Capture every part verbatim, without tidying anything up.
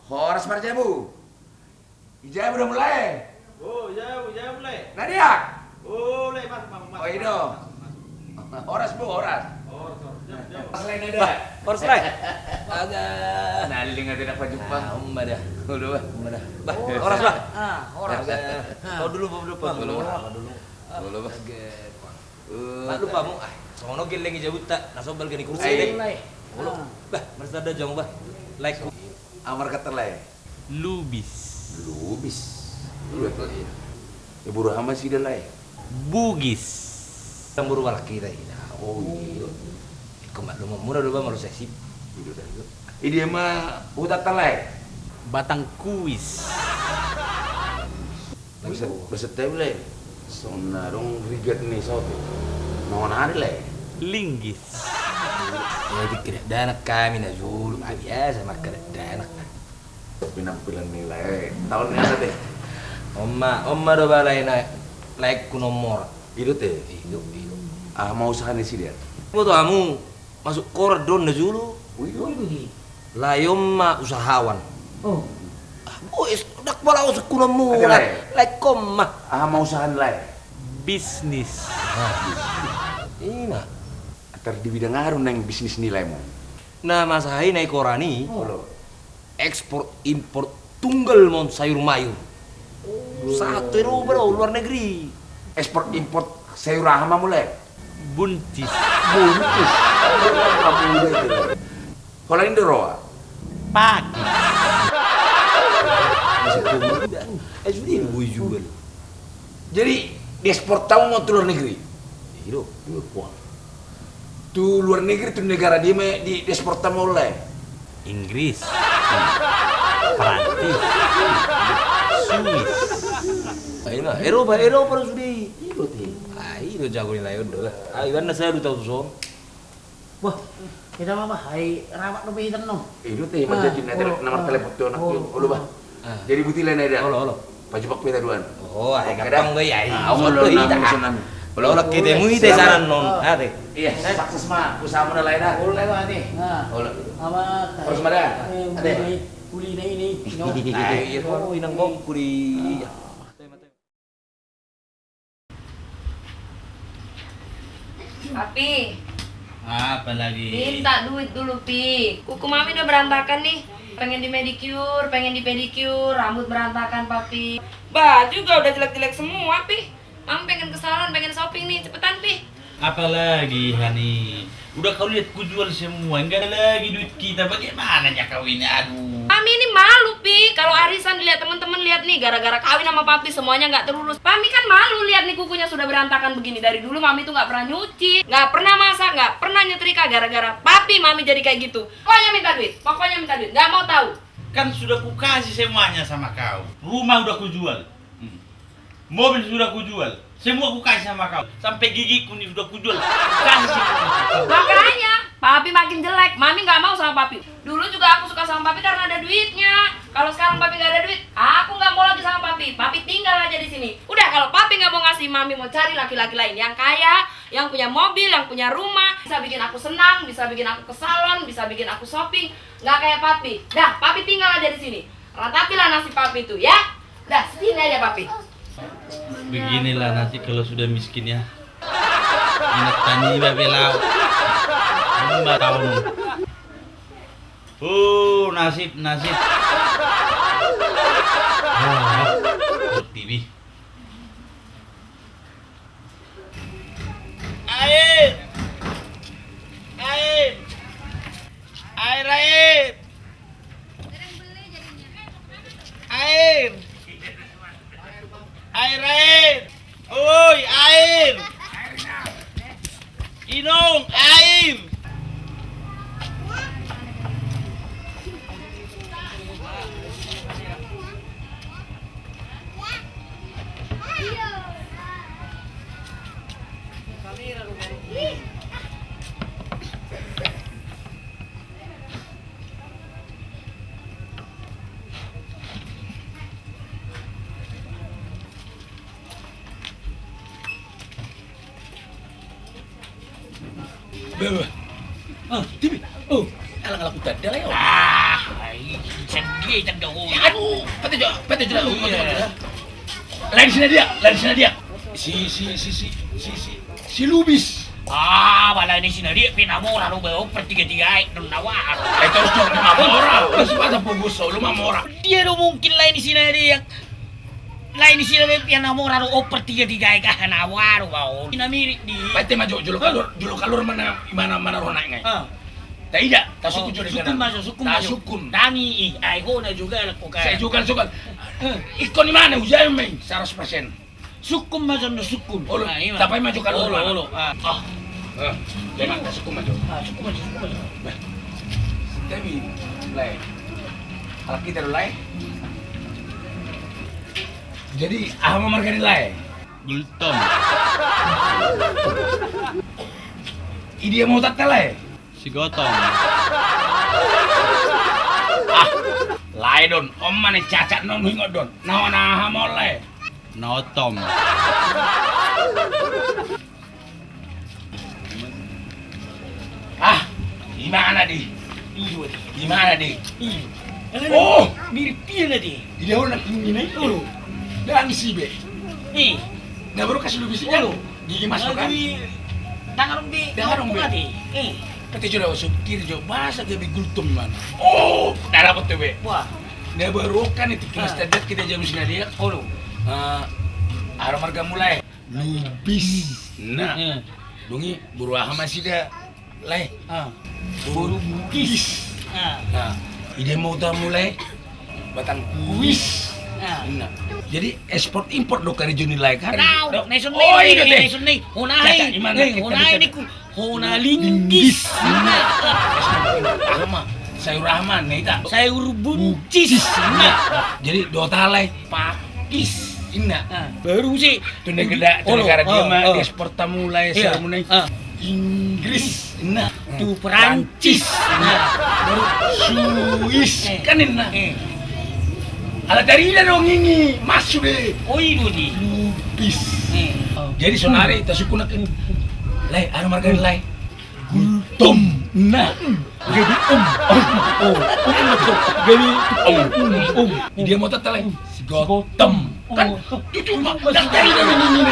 Horas marjabu. I jabu do mulae? O, i jabu, i jabu mulae. Na dia? O, mulae, masuk, masuk, masuk. O, i do. Masuk, masuk. Horas, Bu, horas. Horas, horas. Jabu, jabu. Horas, lae, na dia? Bah, horas, lae. Aga. Na, liling ate na pajumpa. Na, on ma da. Olo, Bah. On ma da. Bah, horas, Bah. Ah, horas. Aga. Kau dulu, Bah, dulu, Bah. Dulu, Bah. Dulu, Bah. Aga. Maklum, Bah, mu. Ah, songon on gelleng i jabunta. Na sombal gani kursi. Ai. Olo. Ah. Bah, martanda jo, Bah. Lae. Aha markata, lae? Lubis. Lubis. Iya, Pak, iya. Ibu Rahama sida, lae? Bugis. Kan boru halak hita i. O, iya. Ingkon maklum muna do, Bah, marusak sip. Iya, dah. I dia ma hutanta, lae? Batang Kuis. Buset, buset, lae. Songon na adong rigat ni saotik. Songon aha, lae? Linggis. Jadi dakdanak hami na jolo, biasa ma dakdanak. Penampilan ni lae. Taon ni aha, te? On ma, on ma do, Bah, lae, na laengku nomor. I do, te? I do, i do. Aha ma usaha ni sida? Boto hamu. Masuk koran do on na jolo. Ui, ui. Lae, on ma usahawan. O. Ah, boi, ndang pola usaha ku nomor. Ate, lae. Laengku on ma. Aha ma usaha ni lae? Bisnis. Ah, bisnis. I ma. Antar di bidang aha do naeng bisnis ni laemu? Na masahi na i koran i. Olo. Ekspor impor tunggal ma on sayur mayur. Sahat tu Eropa do, luar negeri. Ekspor impor sayur aha ma mulae? Buncis. Buncis. Holan i do roa? Pakis. Eh, sude do boi jual. Jadi diekspor hamu ma on tu luar negeri? I do. Wah. Tu luar negeri, tu negara dia ma di, diekspor hamu on, lae? Inggris. Perancis. Swiss. Ai na, Eropa, Eropa do sude i. I do, te. Ai, i do jago ni lae on do, Bah. Ai, iba na sada taon tuson. Wah, hita ma, Bah, ai rapat dope hita annon. I do, te, marjanji na, olo, na martelepon tu anak, olo, olo, Bah. Ah. Jadi buti, lae, na dia. Olo, olo. Pajupak pe hita duaan. O, ai gampang do i, ai. Ah, olo, olo, olo, olo, ketemu hita di sana annon. Ah, te. Iya, sukses ma usahamuna, lae, da. Olo, lae, Bah, ate. Olo. Horas ma da. Ate. Uli na ini. Ai, olo, inang bokku di. Papi. Apa lagi? Minta duit dulu, Pi. Kuku Mami udah berantakan nih. Pengen di manicure, pengen di pedicure, rambut berantakan, Papi. Baju juga udah jelek-jelek semua, Pi. Mami pengen ke salon, pengen shopping nih. Cepetan, Pi. Apa lagi, Hani? Udah kau lihat kujual semua, nggak ada lagi duit kita. Bagaimana ya kau ini? Aduh. Mami ini malu, Pi. Kalau arisan dilihat teman-teman, lihat nih, gara-gara kawin sama Papi semuanya nggak terurus. Mami kan malu lihat nih kukunya sudah berantakan begini. Dari dulu Mami tuh nggak pernah nyuci, nggak pernah masak, nggak pernah nyetrika. Gara-gara Papi Mami jadi kayak gitu. Pokoknya minta duit, pokoknya minta duit. Nggak mau tahu. Kan sudah kukasih semuanya sama kau. Rumah udah kujual. Hmm. Mobil sudah kujual, semua kukasih sama kau. Sampai gigiku nih sudah kujual, kasih semua. Makanya, Papi makin jelek. Mami nggak mau sama Papi. Dulu juga aku suka sama Papi karena ada duitnya. Kalau sekarang Papi nggak ada duit, aku nggak mau lagi sama Papi. Papi tinggal aja di sini. Udah, kalau Papi nggak mau ngasih, Mami mau cari laki-laki lain yang kaya, yang punya mobil, yang punya rumah, bisa bikin aku senang, bisa bikin aku ke salon, bisa bikin aku shopping. Nggak kayak Papi. Dah, Papi tinggal aja di sini. Ratapilah nasib Papi itu, ya. Dah, sini aja, Papi. Beginilah nasib kalau sudah miskin, ya. Anak tani babe lau. Lima tahun. Oh, nasib, nasib. Ah, T V. Air! Air! Air, air! Air! Air, air! Oi, air! Inong, air! Bah, bah. Ah, T V. Oh, alang-alang huta da lah, yo. Ah, ai, segi Aduh, pete jo, pete jo. Lae ni si Nadia, lae ni si Nadia. Si, si, si, si, si, si, si Lubis. Ah, ba lae ni si Nadia pe na mora do ba, oper tiga tiga i, don na wara. Eh, terus jo na mora. Terus masa fokus solo ma mora. Dia do mungkin lae ni si Nadia. Lae ni si Nadia pe na mora do, oper tiga tiga i, aha na wara do ba on. Ina mirip di. Pete ma jo, jolo kalor, jolo kalor mana, mana, mana roha nai. Ah. Taida, tasukun jo. Sukun ma jo, sukun ma jo. Tasukun. Tangi i, ai ho na jogal ko kan. Sai jogal, jogal. Ingkon i mana ujaen ma i, saratus persen. Sukun ma jo, sukun. Olo, tapai ma jo kalor. Olo, olo. Ah. Jema, tasukun ma jo. Ah, sukun ma jo, sukun ma jo. Bah. Tapi, lae. Halak hita do lae. Jadi, aha ma marga ni lae? Gultom. Idia ma hutanta lae? Sigotong. Ah, lae don, on ma na cacat na on, huingot don. Na on aha ma on lae? Na otom. Ah, di mana de? Di mana de? Oh, mirip dia na de. Di dia orang ini nih. Olo. Dan si be. Ih. Na baru kasih lu bisi kan? Olo. Gigi mas kan? Dangar be. Dangar be. Eh. Kata jo da, sukir jo, bahasa gabe gultom man. Oh, na dapot tu be. Wah. Na baru kan itu kelas tadat kita jam sembilan dia. Olo. Eh, aha margamu lae? Lubis. Nah. Dung i boru aha ma nasida lae? Ah. Boru Bugis. Ah. Nah, idia ma huta mulae? Batang Kuis. Ah. Nah. Jadi ekspor impor do karejo ni lae kan? Rau, na ison ni. Oh, i do te. Na ison ni. Hona i. Hona linggis. Nah. Ekspor impor aha ma? Sayur aha ma na hita? Sayur buncis. Nah. Jadi dohot aha lae? Pakis. Inna. Ah. Baru si. Tu negara, tu negara dia ma, di ekspor tamu lae, sayur muna i. Inggris. Inna. Tu Perancis. Inna. Baru Swiss. Kan inna. Ala tarida do ngingi, mas sude. Oh, i do di. Lubis. Jadi sonari tasukun nangkin. Lae, aha marga ni lae? Gultom. Nah. Gabe om. Om. Gabe om. Om. Idia ma hutanta lae? Sigottom. Kan tutu ma. Daftar i do ini.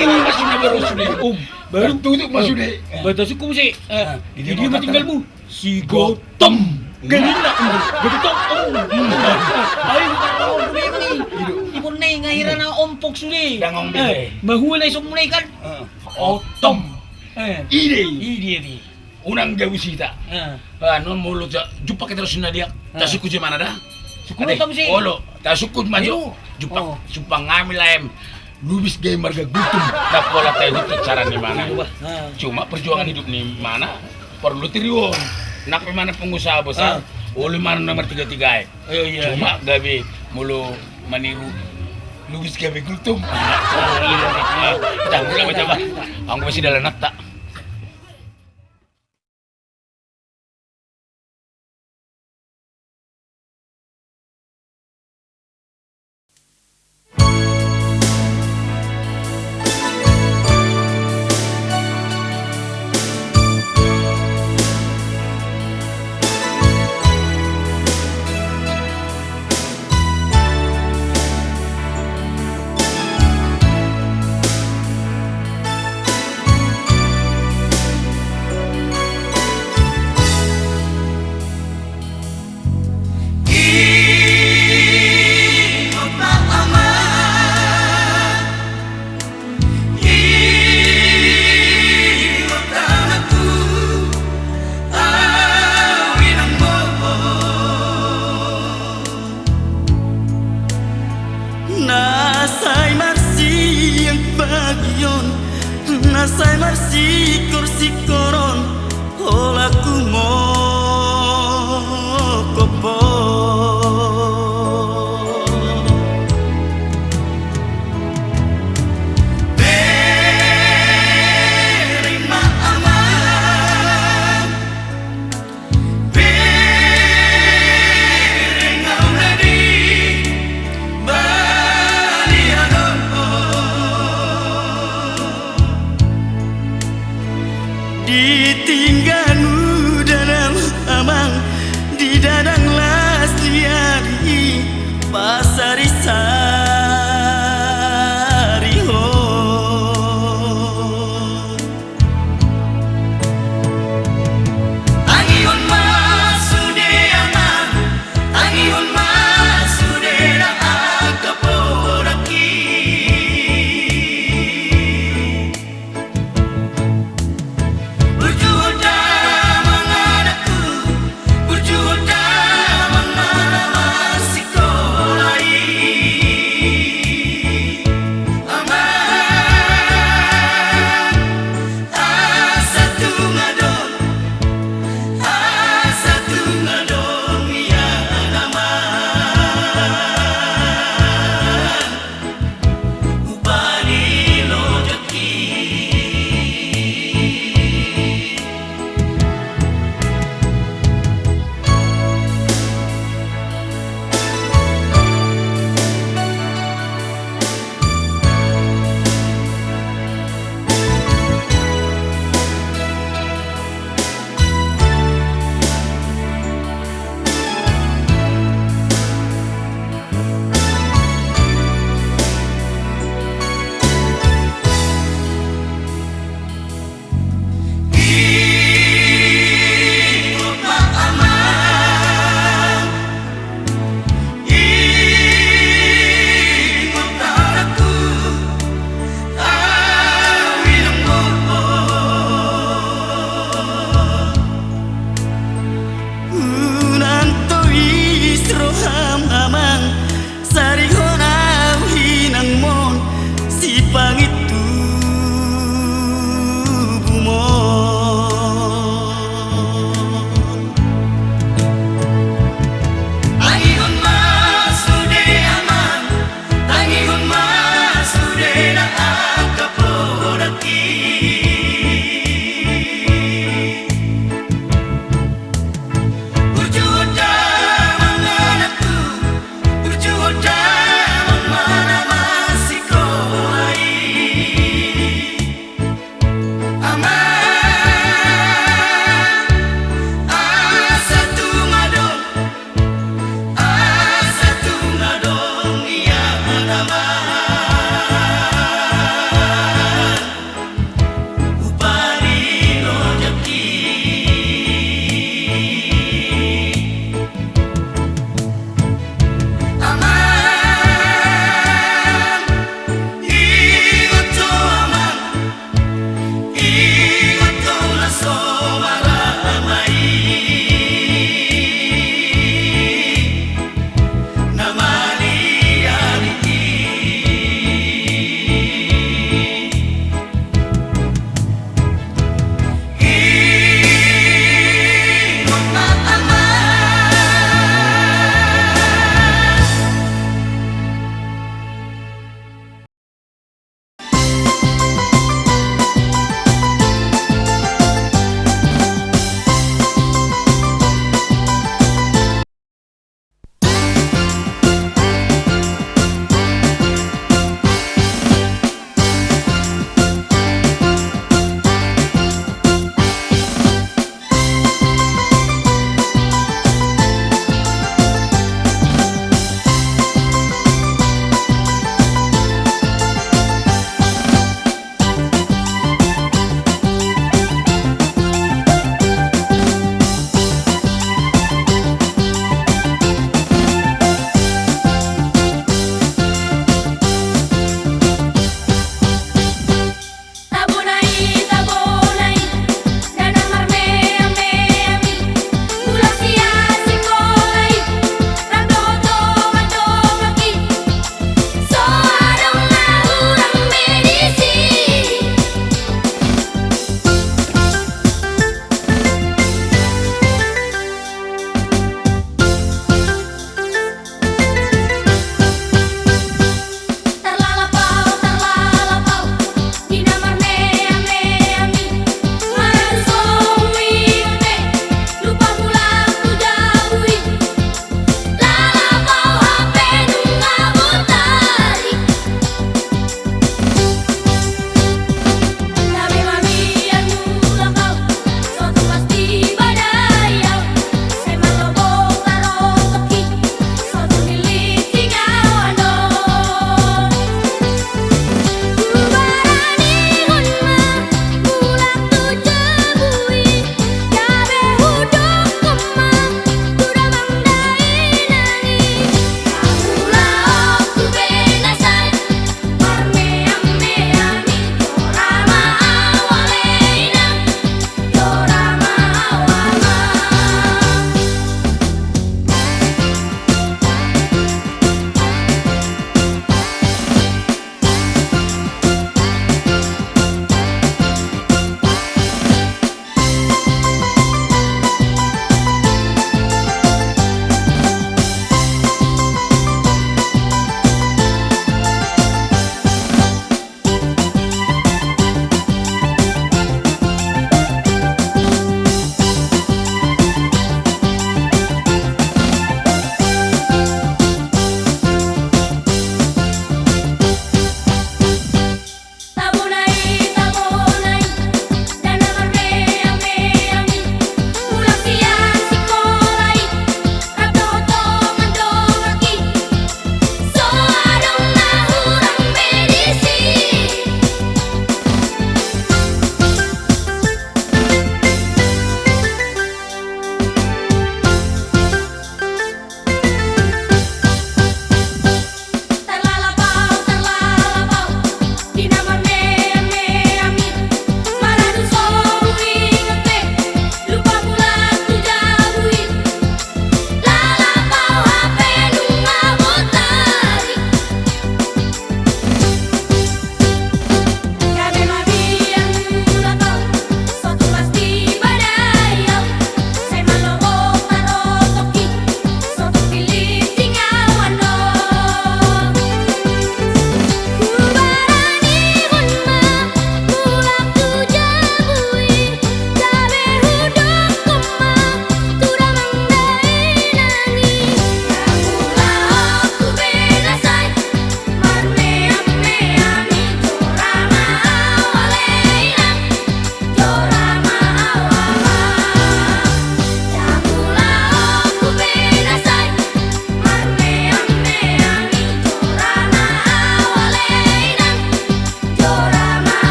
Ini masuk na baru sude. Om. Baru tutu ma sude. Baru tasukun muse. Idia ma tinggalmu? Sigottom. Gabe na. Gabe tom. Om. Ai, bukan om ini. Ibon nai nga hira na ompok sude. Dangong be. Mahua na ison muna i kan? Otom. Ide. Ide di. Unang gabe sita. Anu molo jumpa kita terus na dia. Tasukun jemana da? Sukun. Olo, tasukun ma jo. Jumpa, jumpa hami laem. Lubis gabe marga Gultom. Dapola taihut cara ni mana. Cuma perjuangan hidup ni mana perlu tirion. Nang pe mana pengusaha besar. Olo mana nomor tiga tiga e. Cuma gabe molo maniru Lubis gabe Gultom. Dah mulai macam apa? Anggo masih dalam nata. Na sai marsiangbagion, na sai marsikorsikkoron, hola kumokop ho. Bereng ma amang. Bereng au na di balian on. Ditinggalmu dalam amang, di dadang las nian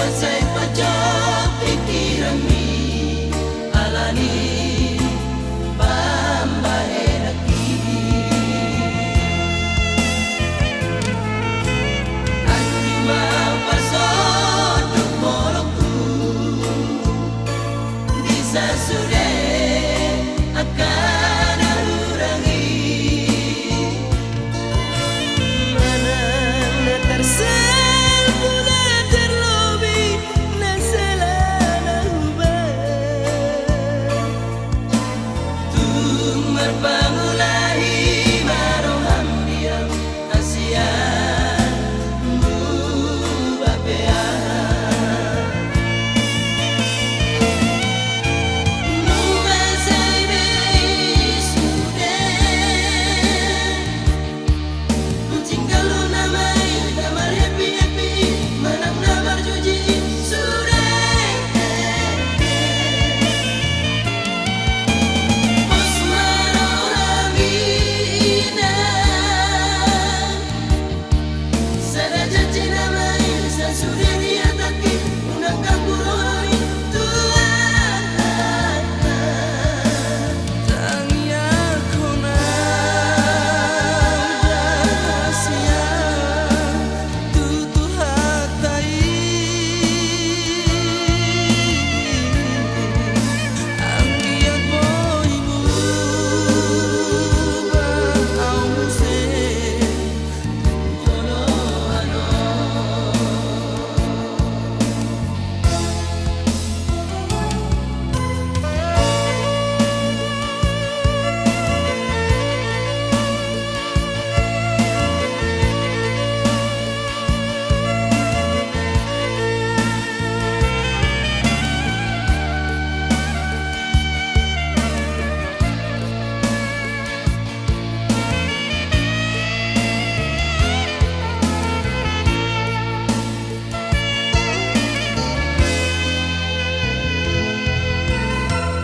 Sai pajot pikiranmi ala ni pambahenanki. Ahu ma parsonduk bolongku di sasude angka na hurang i. Manang na tarsalpu na tarlobi na sala na hubahen. Tung marpangula i ma roham di hasian muna pe aha. Nunga sai be i sude. Hutinggalhon nama i na marhappy-happy manang na marjuji i sude. Pos ma roham inang. Sada janji nama i sasude diatahon i, unang ganggu roham i Tuhan. Tangiangkon ma hasian tu Tuhanta i. Anggiat boi muba ahu muse.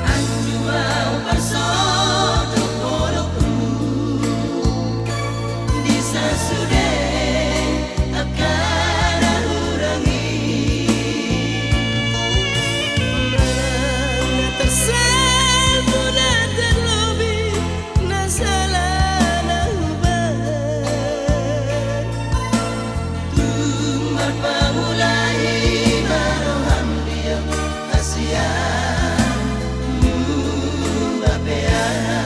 Anjuran parsonduk bolongku di sasude angka na hurang i. Manang na tarsalpu na tarlobi na sala na hubahen. Tung marpangula i ma roham di ahu hasian muna pe aha.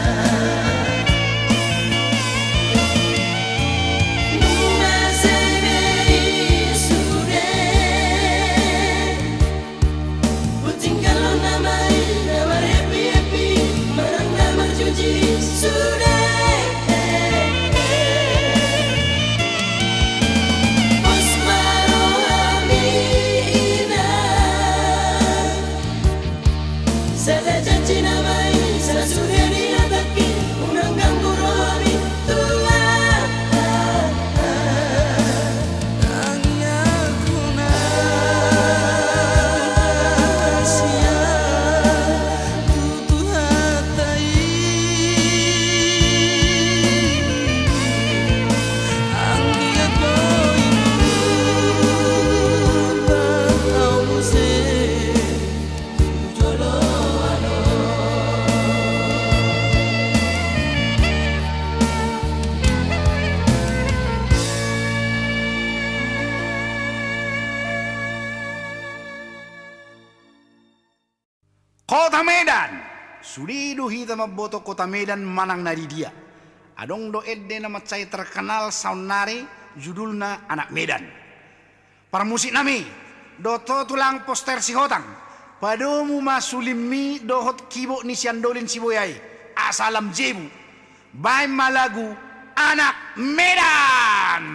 Nunga sai be i sude. Hutinggalhon nama i na marhappy-happy manang na marjuji i sude. Pos ma roham inang. Sada janji nama i sasude diatahon i, unang ganggu roham i Tuhan. Tangiangkon ma hasian tu Tuhanta i. Anggiat boi muba ahu muse. Kota Medan. Sude do hita mamboto Kota Medan manang na di dia. Adong do ende na mansai terkenal saonnari, judulna Anak Medan. Parmusiknami, dohot ho tulang poster Sihotang, padomu ma sulimmi dohot kibok ni siandolin siboya i, asa lam jebu. Baen ma lagu Anak Medan.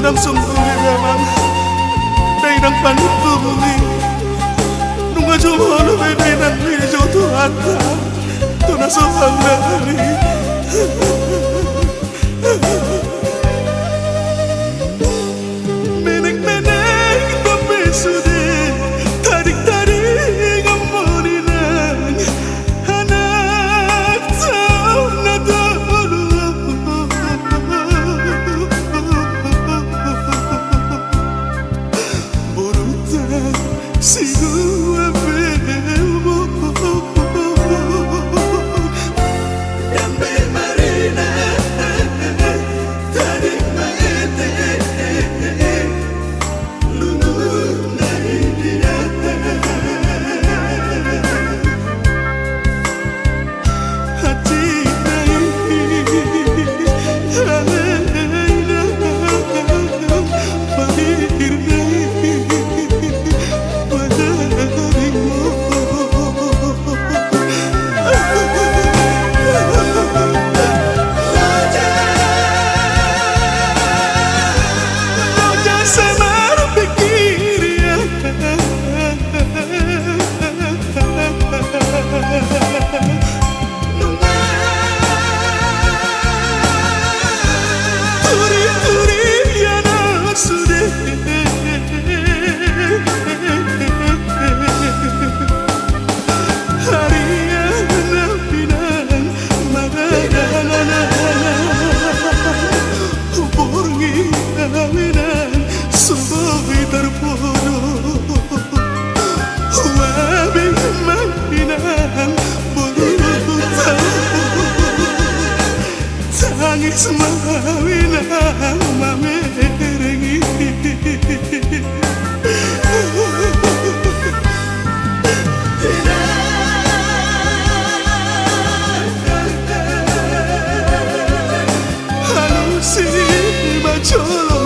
Langsung tu dia, Bang. Dainang panutubui. Nunga jumolo be dainang ni jo Tuhanta. Tu na so panggari. Menek-menek dope sude, tadik-tadik ammo ninang, anak tau na tolu. Boruta si dua pemo. Dambe marina, tadi maete, lungun dari dia. Borngin awinan so boi tarpodo. Huabe ma inang boru tau. Tangis ma inang mamereng i. Alusi ma jolo